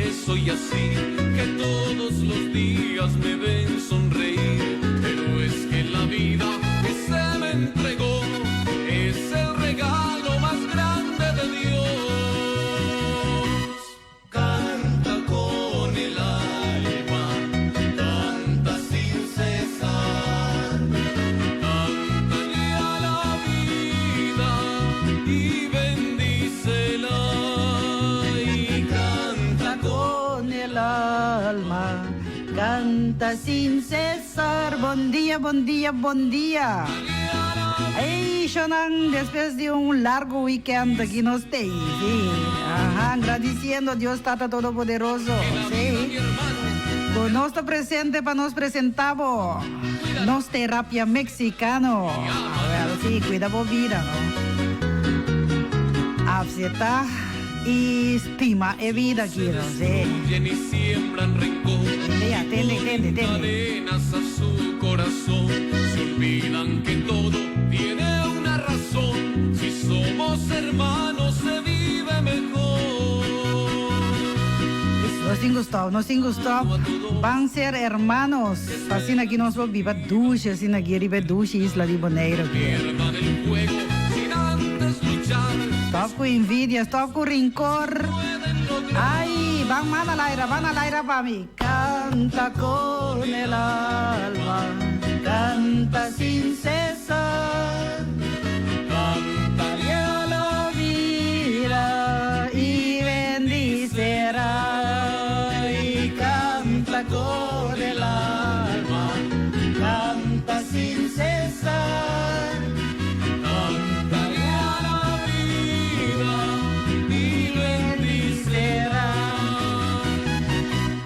qué soy así, que todos los días me ven sonreír? Pero es que la vida que se me entregó es el regalo más grande de Dios. Canta con el alma, canta sin cesar. Cántale a la vida y bendícela. Y canta con el alma, canta sin cesar. Bon dia, bon dia, bon dia. Ey, Shonan, despues di un largo weekend aki nos t'ey, sí. Aha, agradeciendo a Dios Tata Todopoderoso, sí. Cu nos ta presente pa nos presenta bo nos terapia mexicano. Well, sí, cuida bo vida, no? Acepta y stima e vida aki, no? Sí. Tende ya, tende, tende, tende. Cadenas a su corazón, se olvidan que todo tiene una razón. Si somos hermanos se vive mejor. Nos tin gusto, nos tin gusto. Ban ser hermanos. Asina aki nos por biba dushi, asina aki riba e dushi isla di Boneiru aki. Pierdan el juego sin antes luchar. Stop cu envidia, stop cu rincor. Ay, ban manda laira, banda laira pa mi. Canta con el alma, canta sin cesar. Cántale a la vida y bendicerá. Y canta con el alma, canta sin cesar. Cántale a la vida y bendicerá.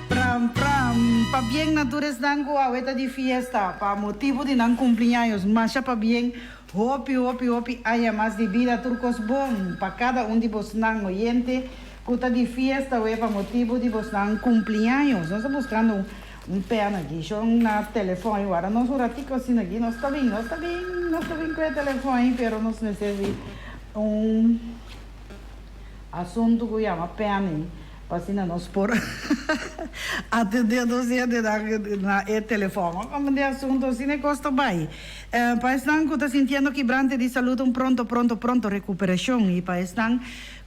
Pram, pram, pabien na tur esnan ku awe ta di fiesta pa motibu di nan kumpliaños. Masha pabien, hopi, hopi, hopi aña mas di bida, tur kos bon pa kada un di bosnan oyente ku ta di fiesta awe pa motibu di bosnan kumpliaños. Nos ta buskando un un pèn aki, shon na telefòn i wara nos un ratiko asina aki, nos ta bin, nos ta bin, nos ta bin ku e telefòn ei, pero nos mester di un asuntu ku yama pèn ei. Pa asina nos por atendé nos hendenan na e telefòn. Ora di asuntu asina e kos ta bai. Pa esnan ku ta sintiendo kibrante di salud un pronto pronto pronto rekuperashon i pa esnan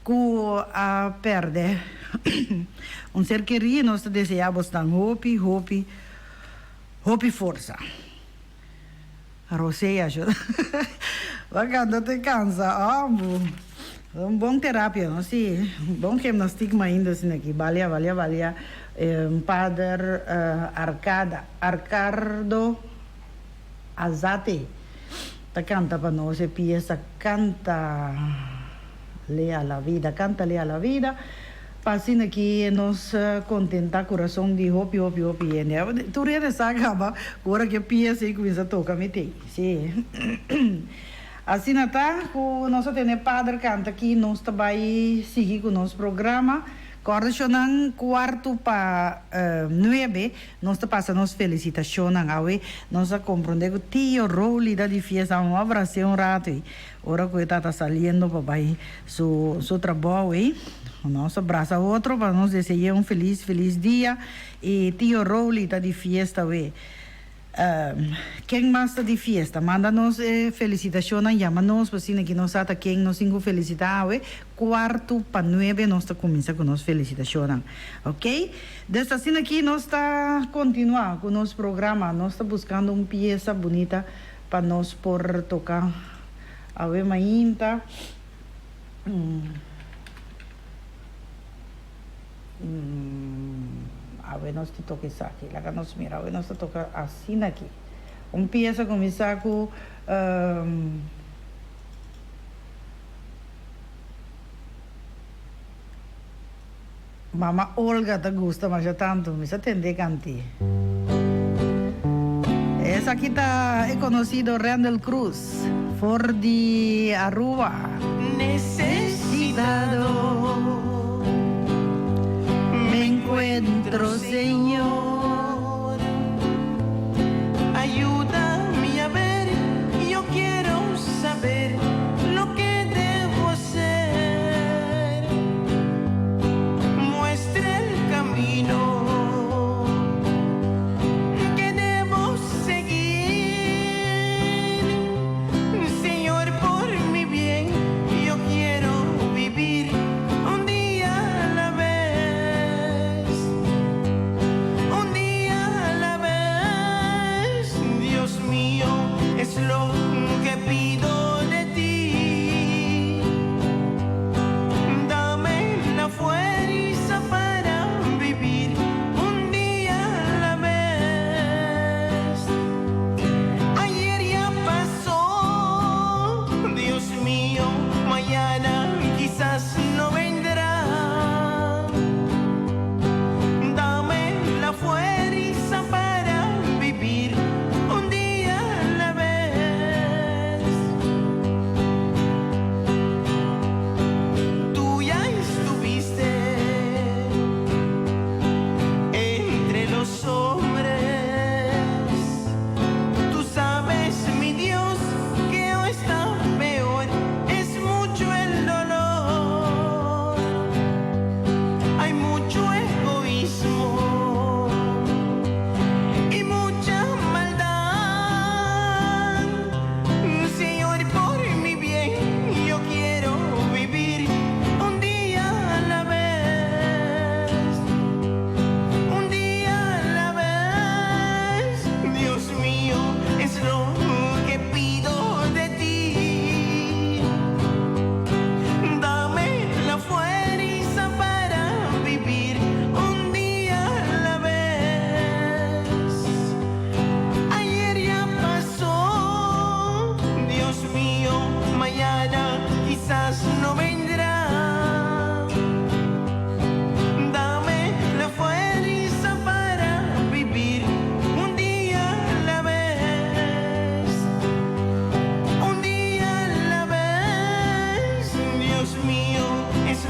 ku a pèrdè un ser kerí nos ta deseá bosnan hopi hopi hopi forsa. Rosea yo ta canta te cansa oh un bon terapia no si bon gimnastiek mainda asina aki balia balia balia pader Arcada Arcardo Azate ta canta pa nos e pieza canta le a la vida cantale a la vida. Pa asina ki nos kontentá kurason di hopi hopi hopi hende. Tur hende sa kaba ku ora ku e piesa ei kuminsá toka mi tei. Sí. Asina ta ku nos a tene pader kanta aki nos ta bai sigui ku nos programa. Kòrda shonnan kuartu pa nuebe nos ta pasa nos felisitashonnan. Awe nos a komprondé ku tio Roly ta di fiesta. Amo a bras'é un ratu ei. Ora ku e tata saliendo pa bai su su trabou ei, nos a brasa otro pa nos dese'é un felis felis dia i tio Roly ta di fiesta awe. Ken mas ta di fiesta? Manda nos e felisitashonnan, yama nos pa asina ki nos sa ta ken nos tin ku felisitá awe. Kuartu pa nuebe nos ta kuminsá ku nos felisitashonnan. Oke? Des asina ki nos ta kontinuá ku nos programa. Nos ta buskando un piesa bunita pa nos por toka awe mainta. Awe nos ta toka esaki. Laga nos mira. Awe nos ta toka asina aki. Un piesa kuminsá ku Mama Olga ta gusta masha tantu. Mi sa tende kanti. Esaki ta e conocido Randel Cruz for di Aruba. Necesitado me encuentro Señor Ayúdame a ver yo quiero saber lo que debo hacer Muestra el camino.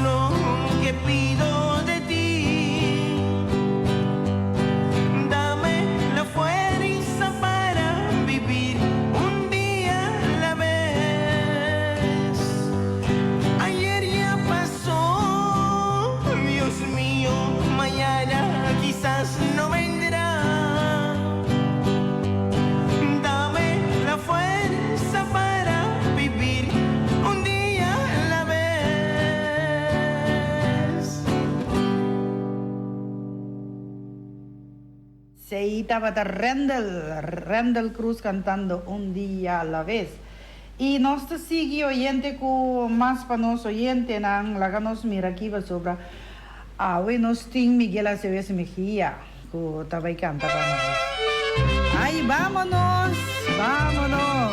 lo que pido de ti. Dame la fuerza para vivir un día a la vez. Ayer ya pasó, Dios mío, mañana quizás no vendrá. Dame la fuerza para vivir un día a la vez. Esey tabata Randall, Randall Cruz cantando Un Dia a la Vez. Y nos ta sigui oyente cu mas pa nos oyentenan, laga nos mira aki pasobra awe nos tin Miguel Aceves Mejia cu ta bay canta pa nos. Ay vámonos, vámonos.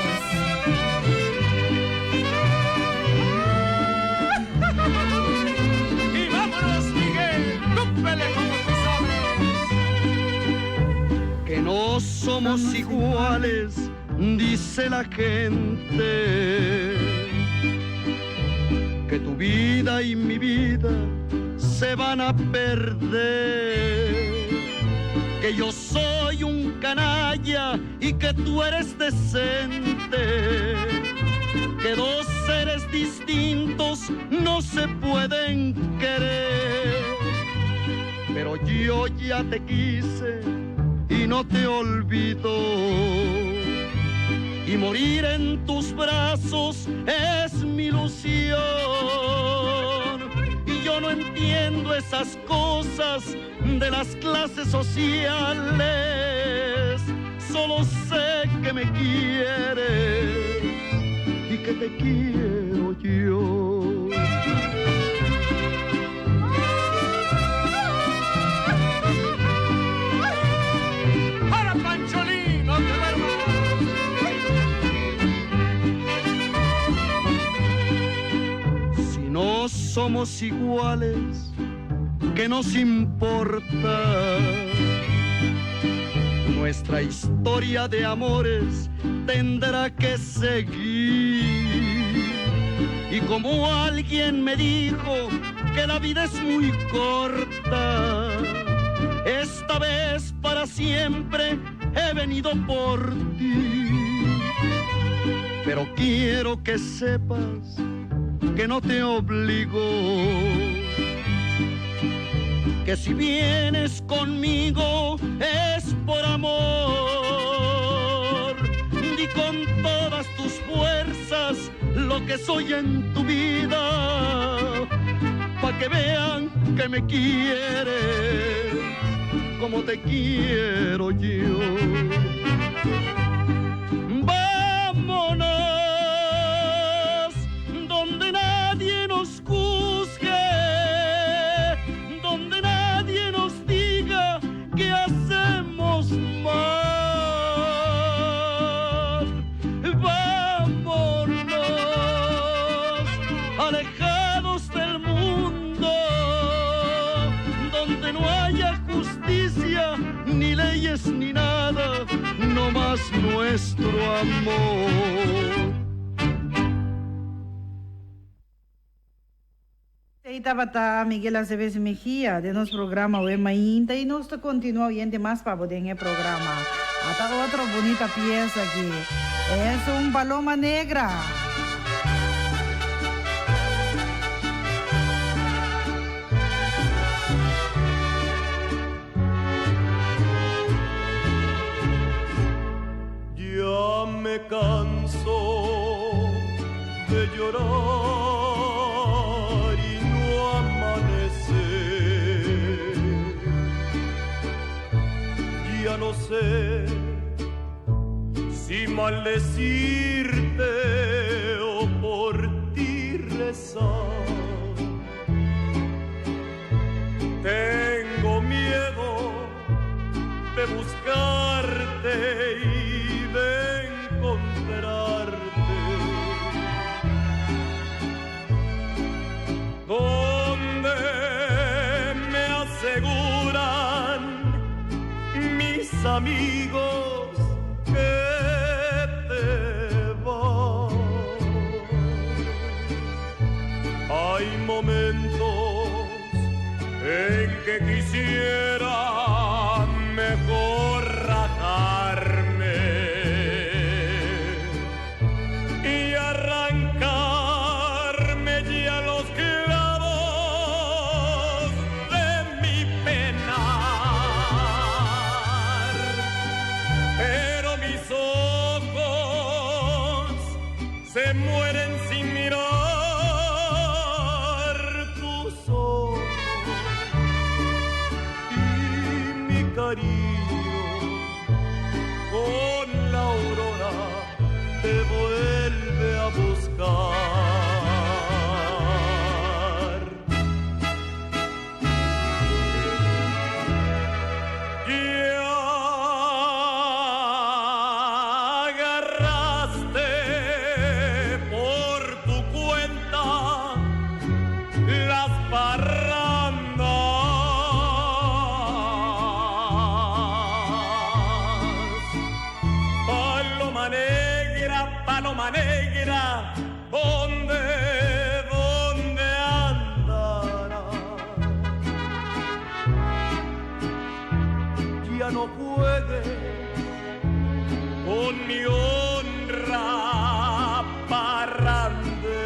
Y vámonos Miguel, cúmpele como tú sabes. Que no somos iguales, dice la gente. Que tu vida y mi vida se van a perder. Que yo soy un canalla y que tú eres decente. Que dos seres distintos no se pueden querer. Pero yo ya te quise y no te olvido. Y morir en tus brazos es mi ilusión. Y yo no entiendo esas cosas de las clases sociales. Solo sé que me quieres y que te quiero yo. Para Pancholín, no te duermas. Si no somos iguales, ¿qué nos importa? Nuestra historia de amores tendrá que seguir. Y como alguien me dijo que la vida es muy corta, esta vez para siempre he venido por ti. Pero quiero que sepas que no te obligo, que si vienes conmigo es por amor. Di con todas tus fuerzas lo que soy en tu vida, pa' que vean que me quieres como te quiero yo. Vámonos donde nadie nos juzgue, donde nadie nos diga que hacemos mal. Vámonos alejados del mundo, donde no haya justicia, ni leyes ni nada, no más nuestro amor. Esey tabata Miguel Aceves Mejia den nos programa Awe Mainta y nos ta continua oyente mas pa bo den e programa. Ata otro bunita pieza aki. Es un paloma negra. Ya me canso de llorar y no amanecer. Ya no sé si maldecirte o por ti rezar. Tengo miedo de buscarte y de encontrarte. Donde me aseguran mis amigos que te vas. Hay momentos Que quisiera mejor rajarme y arrancarme ya los clavos de mi penar. Pero mis ojos se mueren sin mirar tus ojos y mi cariño con la aurora te vuelve a buscar. Ya agarraste por tu cuenta las parrandas. Paloma negra, paloma negra, ¿dónde, dónde andarás? Ya no juegues con mi honra parrandera.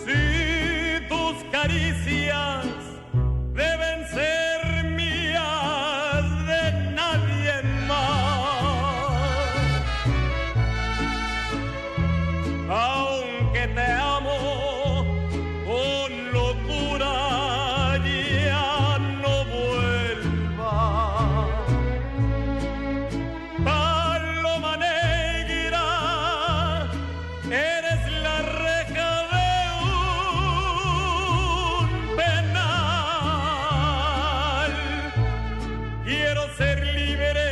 Si tus caricias deben ser mías de nadie más. Aunque te amo con locura, ya no vuelvas. Paloma negra, eres la reja de un penal. Quiero ser libre,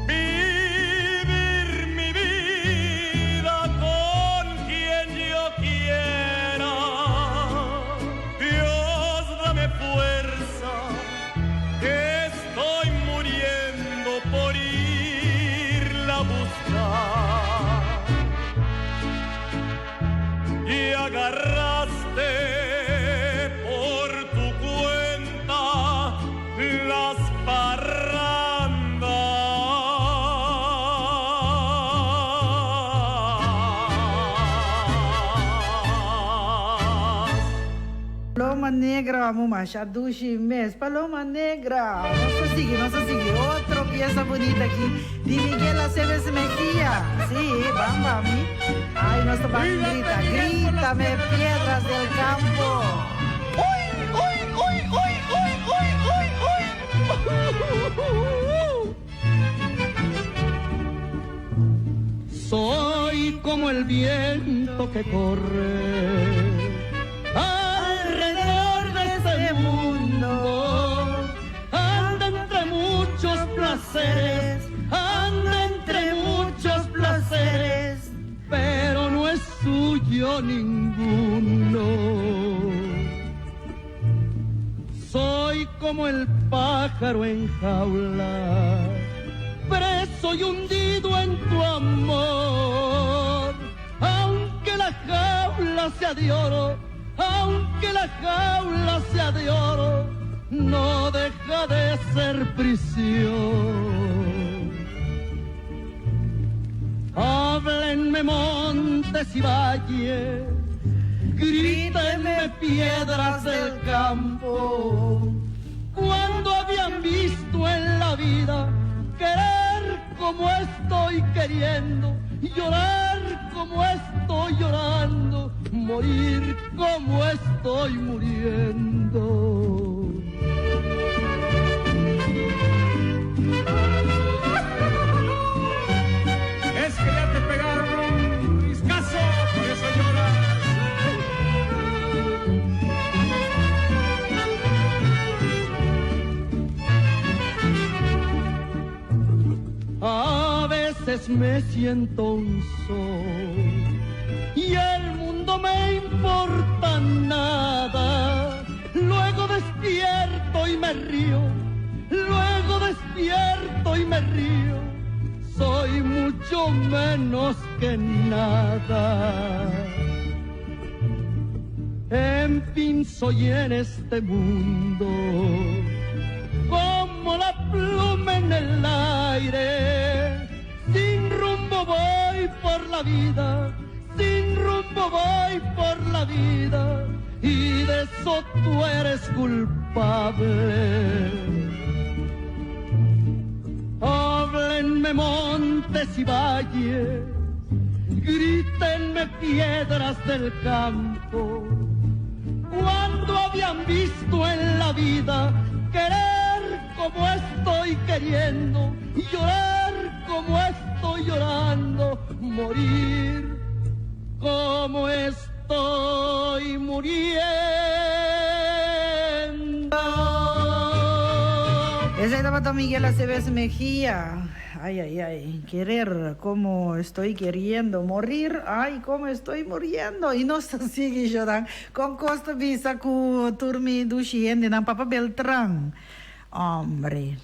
vivir mi vida con quien yo quiera. Dios, dame fuerza, que estoy muriendo por irla a buscar. Y agarraste por tu cuenta las parrandas. Paloma Negra, masha dushi mes. Paloma Negra. Nos sigui, nos sigui. Otro pieza bunita aki di Miguel Aceves Mejía. Si, bam, bam. Ay, nos ta grita, grítame piedras del campo. ¡Uy, uy, uy, uy, uy, uy, uy, uy! Soy como el viento que corre alrededor de este mundo. Anda entre muchos placeres, anda entre muchos placeres, pero no es suyo ninguno. Soy como el pájaro en jaula, preso y hundido en tu amor. Aunque la jaula sea de oro, aunque la jaula sea de oro, no deja de ser prisión. Háblenme montes y valles, grítenme piedras del campo. Cuando habían visto en la vida querer como estoy queriendo, llorar como estoy llorando, morir como estoy muriendo. Es que ya te pegaron un riscazo, por eso lloras. A veces me siento un sol y el mundo me importa nada. Luego despierto y me río, luego despierto y me río. Soy mucho menos que nada. En fin, soy en este mundo como la pluma en el aire. Sin rumbo voy por la vida, sin rumbo voy por la vida, y de eso tú eres culpable. Háblenme montes y valles, grítenme piedras del campo. Cuando habían visto en la vida querer como estoy queriendo, llorar como estoy llorando, morir como estoy muriendo. Esei tabata Miguel Aceves Mejía. Ay, ay, ay. Querer como estoy queriendo. Morir, ay, como estoy muriendo. Y nos ta sigui lloran. Con cos ta bisa cu tur mi dushi hendenan. Papa Beltran. Hombre.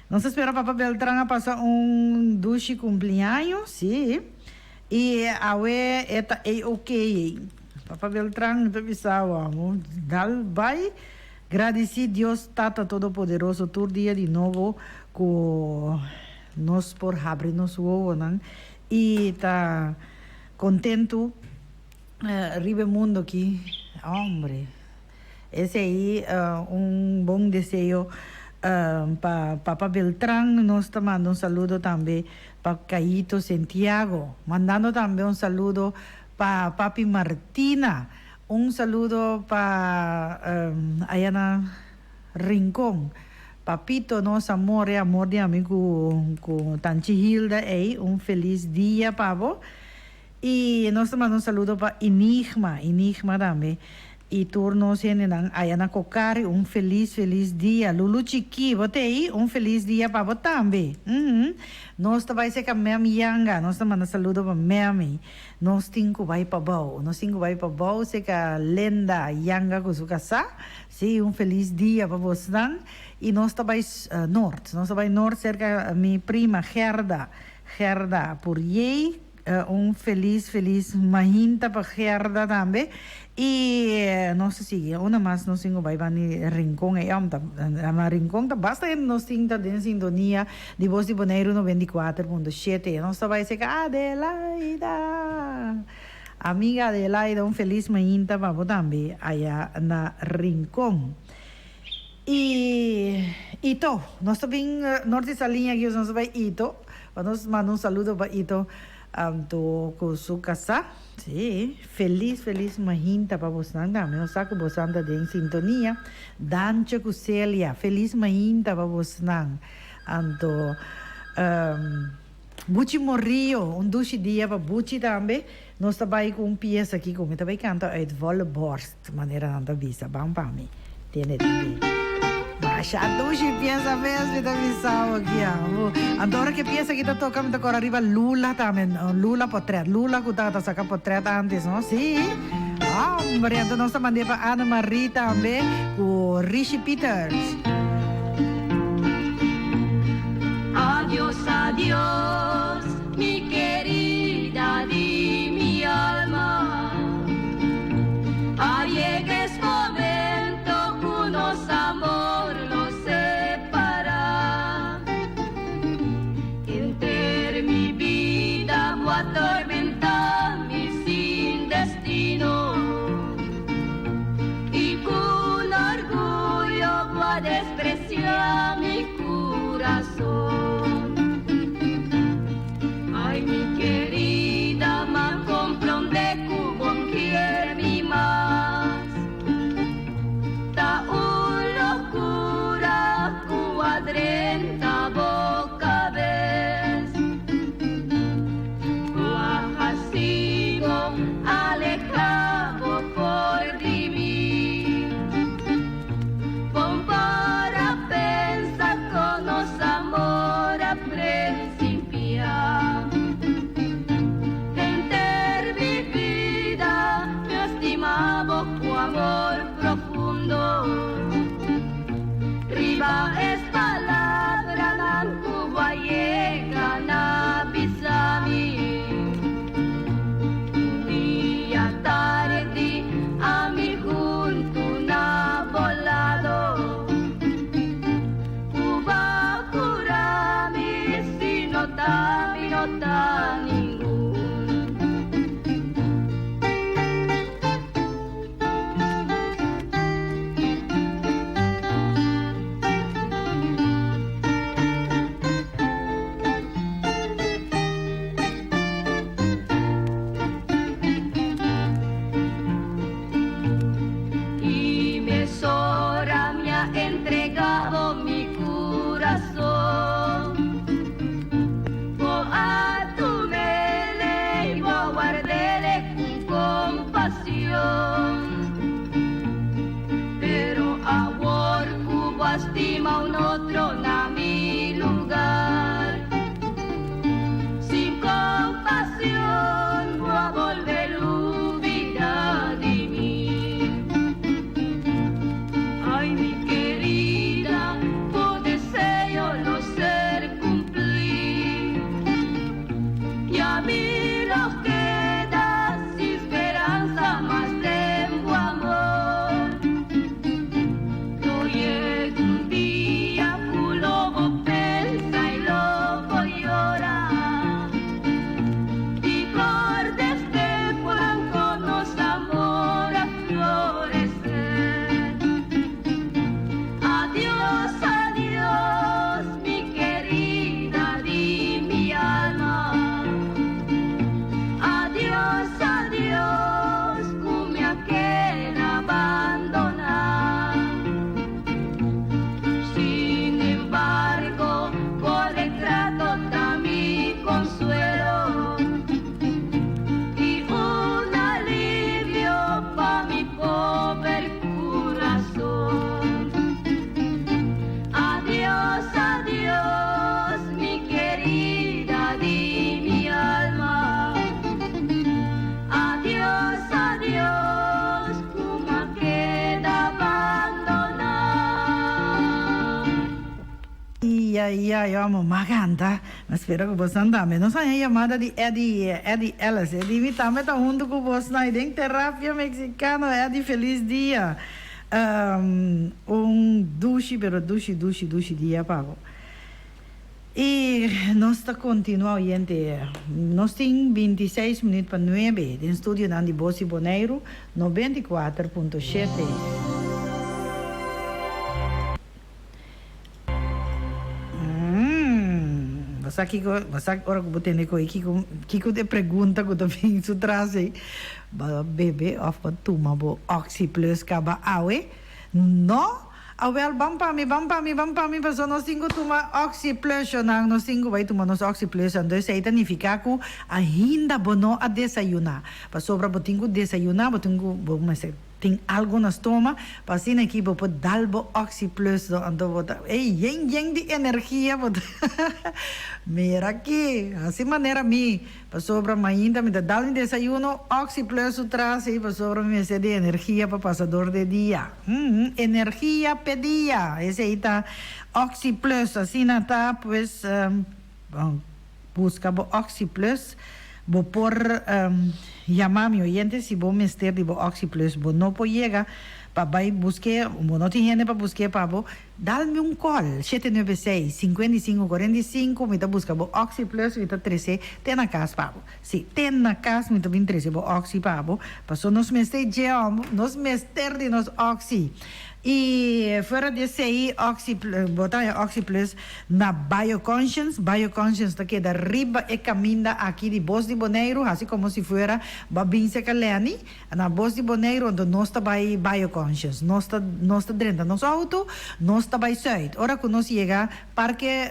Nos ta spera Papa Beltran a pasa un dushi cumpleaños. Sí. Y awe e ta ey ok ey. Papa Beltran ta bisa amo. Dal bay. Gradisí Dios Tata Todopoderoso tur dia di nobo ku nos por habri nos wowonan i ta kontentu riba e mundo aki. Hombre, esei un bon deseo pa Papa Beltran. Nos ta manda un saludo tambe pa Caito Sentiago, mandando tambe un saludo pa Papi Martina. Un saludo pa aya na Rincon. Papito nos amor e amor di ami cu cu Tanchi Hilda ey un feliz dia pa bo. Y nos ta manda un saludo pa Enigma, Enigma tambe y tur nos hendenan aya na Cocari un feliz feliz dia. Lulu Chiki bo ta ey un feliz dia pa bo tambe. Nos ta bay seca Mem Yanga nos ta manda saludo pa Memi. Nos tin ku bai pabou. Nos tin ku bai pabou seka Lenda Yanga ku su kasá. Sí, un felis dia pa bosnan. I nos ta bai nort. Nos ta bai nort serka mi prima Gerda. Gerda Puriey. Un felis, felis mahinta pa Gerda tambe. I nos ta sigui. Una mas nos tin ku bai bani Rincon ei. Om ta, na Rincon ta basta hende nos tin ta den sintonia di Bos di Boneiru 94.7. Nos ta bai seka Adelaida. Amiga Adelaida un felis mainta pa bo tambe aya na Rincon. I Ito, nos ta bin Norte Saliña aki nos ta bai Ito pa nos manda un saludo pa Ito anto ku su kasá. Sí, felis felis mainta pa bosnan tambe. Nos sa ku bosnan ta den sintonia. Dancho ku Celia, felis mainta pa bosnan. Anto Buchi Morillo, un dushi dia pa Buchi tambe. Nos ta bai ku un piesa aki ku mi ta bai kanta uit volle borst, manera nan ta bisa. Ban pa mi. Tene tambe. Masha dushi piesa mes mi ta bisa bo aki amo. Anto ora ku e piesa aki ta toka mi ta kora riba Lula tambe. Lula potret. Lula ku tabata saka potret antes, no? Sí. Hombre, anto nos ta mand'é pa Anne Marie tambe ku Rishi Pieters. Adios, adios, mi querida di mi alma. A yega es momento cu nos amor lo separa. Enter mi bida bo a tormenta mi sin destino. Y cun orguyo bo a desprecia mi curazon. Ay mi querida m'a compronde cu bo'n kier mi mas. Ta un locura cu a drenta bo cabes. Cu a haci bo aleha bo for di mi. Bon por a pensa con nos amor a principia. Henter mi bida mi a stima bo cu amor profundo. Riba es palabranan cu bo a yega na bisa mi. Un dia tardi ami hunto. compasión. Pero awor cu bo a stima un otro na mi lugar. Sin compasión bo a bolbe lubida di mi. Ay, mi querida, bo deseo lo ser cumplí. Y ami lo keda sin speransa mas den bo amor. Lo yega un dia cu lo bo pensa y lo bo yora. Y corda e temponan cu nos amor a florece. Adiós, adiós, mi querida di mi alma. Adiós, adiós, cu mi a keda abandona. Sin embargo, bo retrato ta mi consuelo y un alivio pa mi pober corazón. Adiós, adiós, mi querida di mi alma. Adiós, adiós, cu m'a keda abandona. Ai, ai, amo, m'a canta. Ma spera cu boso tambe. Nos a haya yamada di Eddie, Eddie Ellis. Eddie, mi tambe ta hunto cu boso na den terapia mexicano. Eddie, feliz dia. Un dushi, pero dushi, dushi, dushi dia pa bo. Y nos ta continua oyente. Nos tin 26 minuut pa 9. Den studio nan di Bos di Boneiru, 94.7. Mm, bo sa kiko, bo sa ora ku bo tende ku e kiko, kiko e pregunta ku ta bin su tras ei? Bo a bebe òf bo a tuma bo Oxi Plus kaba awe? No! Awel, ban pa mi, ban pa mi, ban pa mi, pasobra nos tin ku tuma Oxi Plus, shonnan, nos tin ku bai tuma nos Oxi Plus. Anto esei ta nifiká ku ainda bo no a desayuná, pasobra bo tin ku desayuná, bo tin ku, bo mester. Tin algo na stoma pa asina aki bo por dal bo oxi plus do anto bo ta ey yen yen di energia bo ta mira aki hasi manera mi pasobra mainta mi ta dal mi desayuno oxi plus su tras ey pasobra mi mester di energia pa pasa dor de dia hum energia pe dia esey ta oxi plus asina ta pues Busca bo Oxi Plus. Bo por yama mi oyente si bo mester di bo Oxi Plus. Bo no por yega pa bay busque, bo no tin hende pa busque pa bo, dal mi un call, 796, 55 45, mi ta busca bo Oxi Plus, mi ta trece te na cas pa bo. Si, te na cas mi ta bin trece bo Oxi pa bo, paso nos mester dje homber, nos mester di nos Oxi. Y fuera di esey, Oxi, bo ta haña Oxi Plus na BioConscience. BioConscience ta keda riba e caminda aki di Bos di Boneiru, haci como si fuera bo a bin seca Lenny na Bos di Boneiru, anto nos ta bay BioConscience. Nos ta, nos ta drenta nos auto, nos ta bay zuid. Ora cu nos yega Parke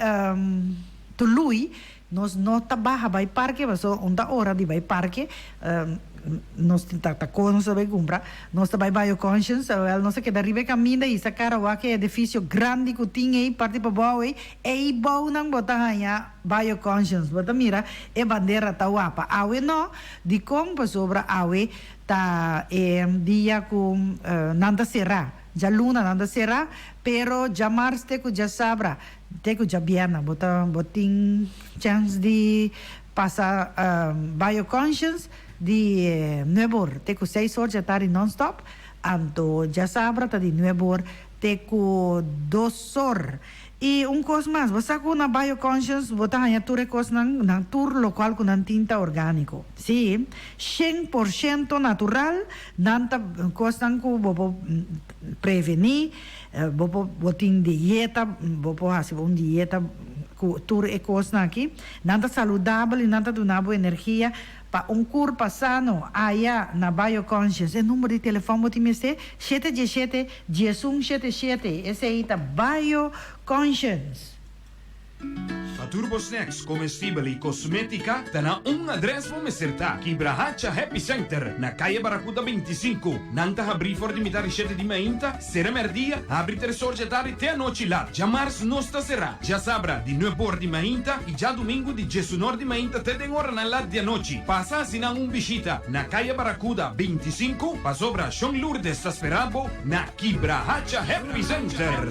Tului, Nos no ta baha bai parke paso un ta ora di bai parke nos tin ta ta cos nos ta bai cumpra nos ta bai Bio Conscience awel nos ta keda riba e caminda y sa cara wak e edificio grandi cu tin ey parti pabao ey ey bounan bo ta haya Bio Conscience bo ta mira e bandera ta wapa awe no dicon pasobra awe ta e dia cu nan ta cera djaluna nan ta cera pero djamars te cu djasabra Te ku djabièrnè bo ta bo tin chèns di pasa BioConscience di nuebe or te ku seis or djatardi nònstòp, anto djasabra ta di nuebe or te ku dos or. I un kos mas, bo sa ku na BioConscience bo ta haña tur e kosnan, nan tur lokual ku nan tin ta orgániko. Sí, 100% natural, nan ta kosnan ku bo por prevení. Bo por bo tin dieta, bo por hasi bo un dieta ku tur e kosnan aki. Nan ta saludabel i nan ta duna bo energia pa un kurpa sano. Aya na BioConscious. E number di telefòn bo tin mester, shete diesshete, diesun shete shete. Esei ta BioConscious. Pa tur bo snacks, comestibel y cosmetica ta na un adres bo mester ta, Kibrahacha Happy Center na Calle Barracuda 25. Nan ta habri for di mitar di shete di mainta, sera merdia, habri tres or dje tardi te anochi lat. Djamars nos ta sera, djasabra di nuebe or di mainta y djadumingu di djesunor di mainta te den oranan lat di anochi. Pasa haci nan un bishita na Calle Barracuda 25, pasobra Shon Lourdes ta spera bo na Kibrahacha Happy Center.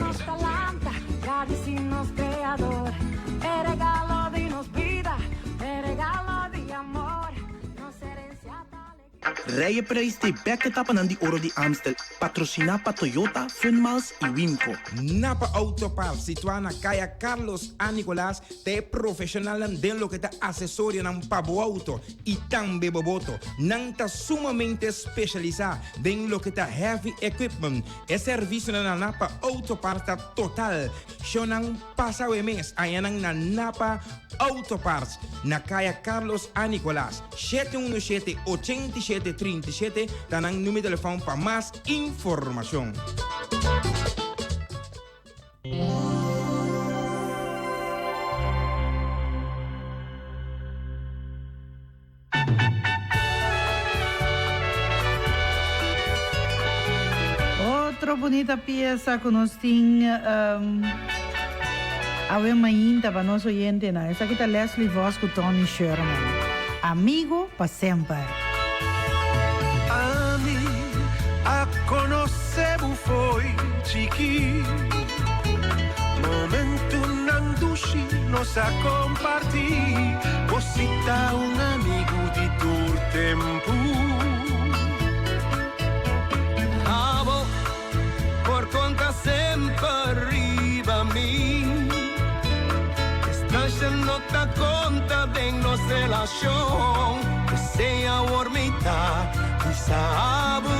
Rijeprijs t'e bek etapanan di Oro di Amstel, patrociná pa Toyota, Funmiles y Wimco. Napa Auto Parts, situá na Kaya Carlos A. Nicolaas, ta e profeshonalnan den loke ta asesorionan pa bo auto y tambe bo boto. Nan ta sumamente specialisá den loke ta heavy equipment. E servicionan na Napa Auto Parts ta total. Shownan pasa awe mes añanan na Napa Auto Parts na Kaya Carlos A. Nicolaas, 717 87 37 ta nan numero di telefon pa mas informacion. Otro bunita pieza cu nos tin awe mainta pa nos oyentenan. Esaki ta Leslie Vos cu Tony Sherman. Amigo pa semper. Ami a conoce bo fo'i chiki. Momentunan dushi nos a comparti. Bo si ta un amigu di tur tempu. Abo por conta semper riba mi. Distancia no ta conta den nos relacion. P'esey awor mi ta bisa bo.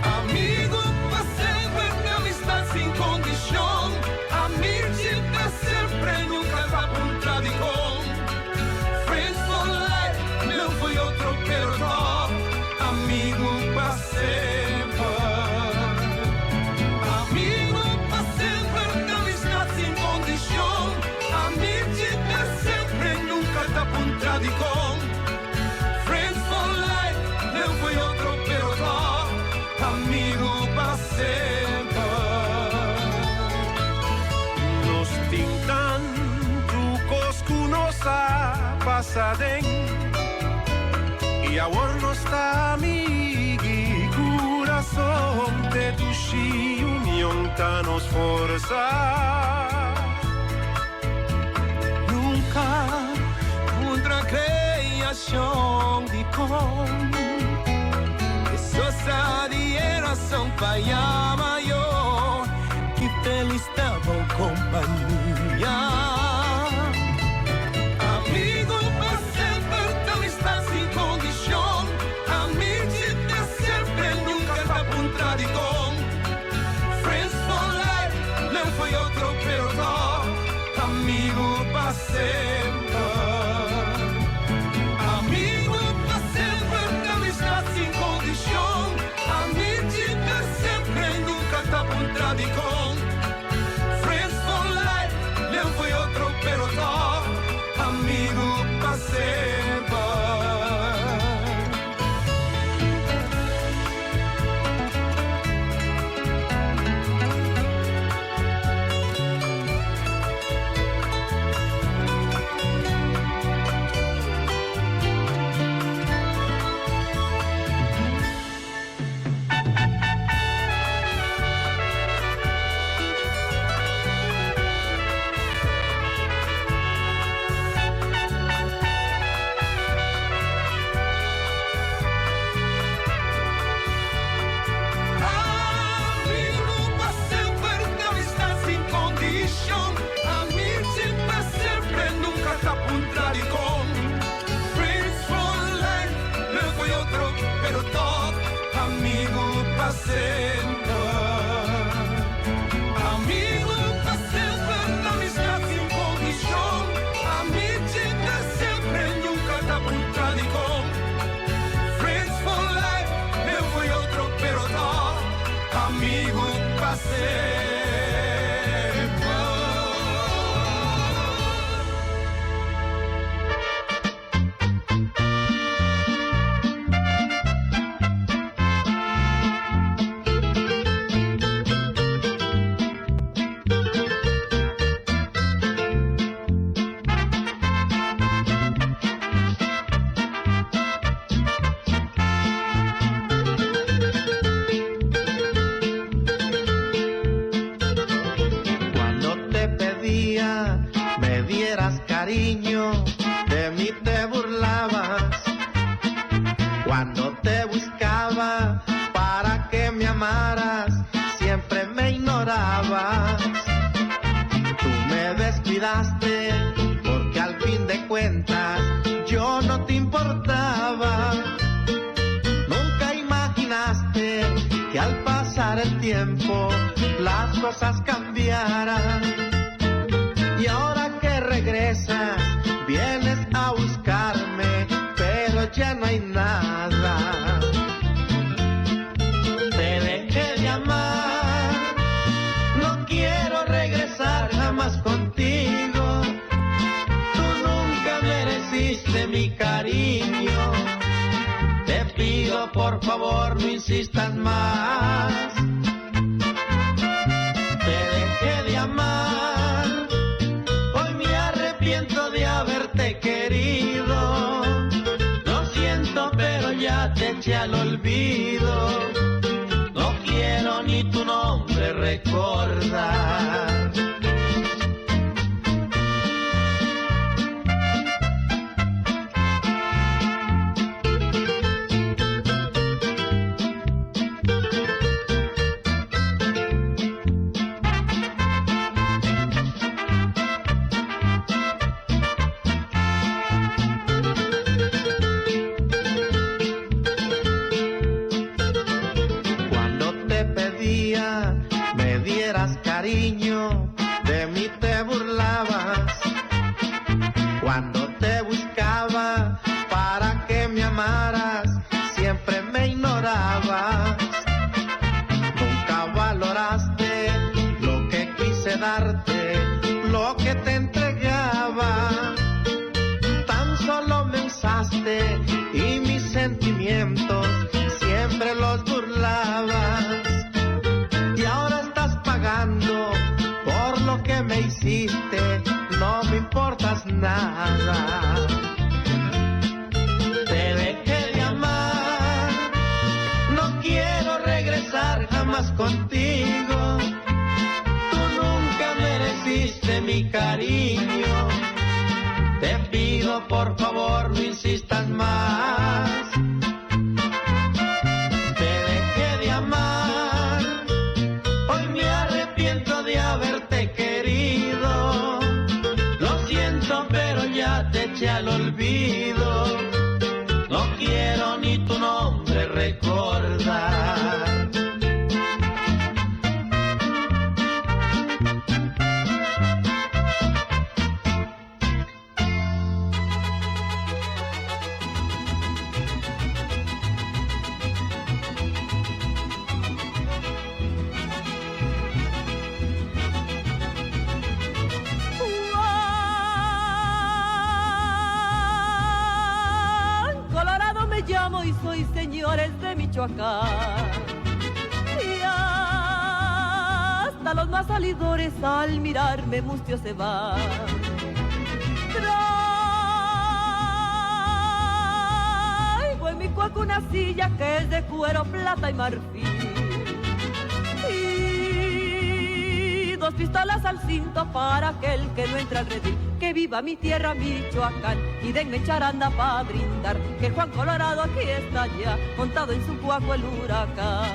Amigo pa semper, mi amistad sin condicion. Amici pa sempre, nunca ta puntra dicon. Friends for life, no foi otro pero top. Amigo pa semper. Amigo pa semper, mi amistad sin condicion. Amici pa sempre, nunca ta puntra dicon. Friends for life, no foi otro pero top. Amigo pa semper. Nos tin tantu kos ku nos a pasa den i awor nos ta amig'i kurason te dushi union ta nos forsa. Nunka puntra kreashon dikon Eso sa di e rason pa yama yo Ki felis ta bo kompania Amigo pa semper ta amistad sin kondishon Amichi pa semper nunka ta puntra dikon Friends for life nan foi otro pero tog Amigo pa semper Amigo pa semper ta amistad sin condicion Amichi pa sempre nunca ta puntra dicon Friends for life nan foi otro pero tog Amigo pa semper. Amigo pa semper ta amistad sin condicion Amici pa sempre nunca ta puntra dicon Friends for life no foi otro pero toch Amigo pa semper Amigo pa semper ta amistad sin condicion Amici pa sempre nunca ta puntra dicon Friends for life meu foi otro pero toch Amigo pa semper. pasar el tiempo las cosas cambiarán. Y ahora que regresas, vienes a buscarme, pero ya no hay nada. Te dejé de amar, no quiero regresar jamás contigo. Tú nunca mereciste mi cariño. Te pido por favor no insistas más. Te dejé de amar, hoy me arrepiento de haberte querido. Lo siento, pero ya te eché al olvido. No quiero ni tu nombre recordar. Cuando te pedía me dieras cariño, de mí te burlabas. Cuando te buscaba para que me amaras, siempre me ignorabas. Nunca valoraste lo que quise darte, lo que te entregaba. Tan solo me usaste y mis sentimientos siempre los burlabas. Y ahora estás pagando por lo que me hiciste, no me importas nada. Te dejé de amar, no quiero regresar jamás contigo. Tú nunca mereciste mi cariño. Te pido por favor no insistas más. Te dejé de amar, hoy me arrepiento de haberte querido. Lo siento, pero ya te eché al olvido. No quiero ni tu nombre recordar. Juan Colorado me llamo y soy señores de Michoacán. Y hasta los más salidores al mirarme mustio se van. Traigo en mi cuaco una silla que es de cuero, plata y marfil. Y dos pistolas al cinto para aquel que no entra al redil. Que viva mi tierra, Michoacán, y denme charanda pa' brindar. Que Juan Colorado aquí está ya, montado en su cuaco el huracán.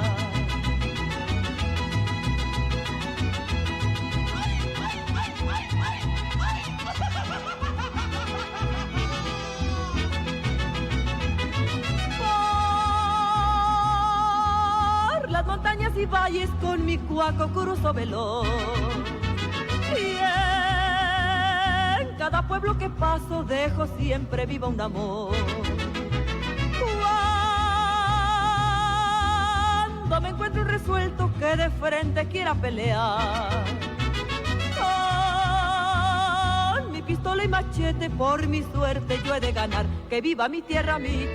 Por las montañas y valles con mi cuaco cruzo veloz. Y en cada pueblo que paso dejo siempre viva un amor. Cuando me encuentro un resuelto que de frente quiera pelear. Con mi pistola y machete por mi suerte yo he de ganar. Que viva mi tierra, mi